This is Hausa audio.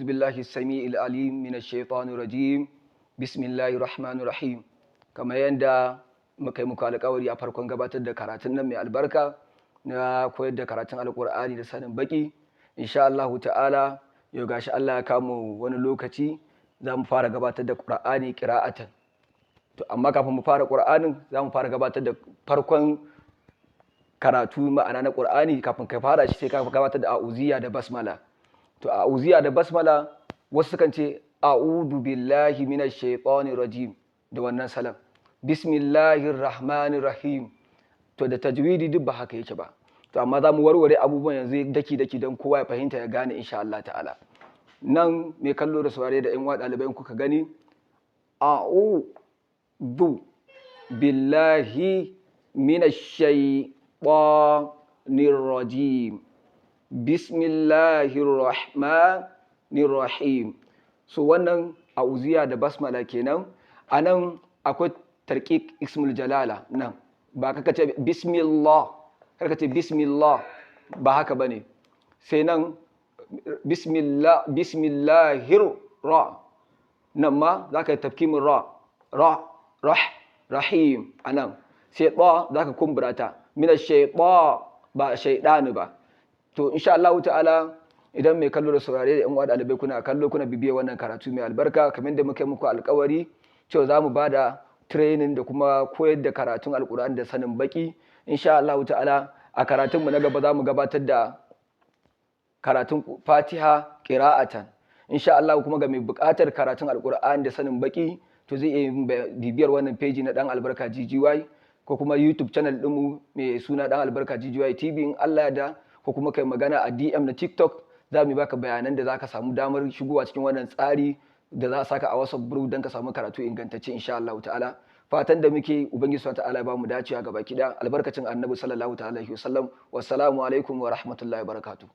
A'udhu billahi samiil alim minash shaitanir rajim. Bismillahir rahmanir rahim. Kamar yadda muka yi muku alƙawari a farkon gabatar da karatun nan mai albarka na koyar da karatun Alƙur'ani da sanin baki, insha Allahu ta'ala yau gashi Allah ya kamu wani lokaci za mu fara gabatar da Ƙur'ani ƙira'atan. To amma kafin mu fara Ƙur'anin, za mu fara gabatar da farkon karatu, ma'ana na Ƙur'ani, kafin ka fara shi sai ka gabatar da a'uziya da basmala. To a'uziya da basmala, wasu sukan ce "A'udhu billahi minash shaitanir rajim" da wannan salam, "Bismillahir rahmanir rahim". To da tajwidi duk ba haka yake ba. To amma za mu warware abubuwan yanzu daki daki don kowa ya fahimta, ya gane, insha Allah ta'ala. Nan mai kallo da saurare da yan uwa ɗalibai, kuka gani, "A'udhu billahi minash shaitanir rajim, bismillahir rahmanir rahim". So wannan a'uziya da basmala kenan. Anan akwai tarqiq ismul jalala. Nan ba kaka ce "bismillah", kar ka ce "bismillah", ba haka bane. Sai nan "bismillah", "bismillahir ra", nan ma zaka yi tafkimin ra, ra, rah, rahim. Anan sai ba zaka kumbura ta, mina shayta, ba shaydani ba. To insha Allah ta'ala, idan mai kallo da saurare da yan uwa ɗalibai kuna kallo, kuna bibiyar wannan karatu mai albarka, kamar da muka yi muku alkawari cewa za mu ba da training da kuma koyar da karatun Alkur'ani da sanin baki, insha Allah ta'ala a karatunmu na gaba za mu gabatar da karatun Fatiha qira'atan, insha Allah. Kuma ga mai buƙatar karatun Alkur'ani da sanin baki, to zai iya bibiyar wannan page na Dan Albarka GGY ko kuma YouTube channel ɗinmu mai suna Dan Albarka GGY TV, in Allah ya da, ko kuma kai magana a DM na TikTok, za mu baka bayanan da za ka samu damar shigowa cikin wannan tsari da za a saka a WhatsApp group don ka samu karatu ingantacce, insha Allah ta'ala. Fatan da muke, Ubangiji subhanahu ta'ala ya ba mu dacewa gaba ki, albarkacin Annabi sallallahu ta'ala alaihi wasallam. Wassalamu alaikum wa rahmatullahi wa barakatuh.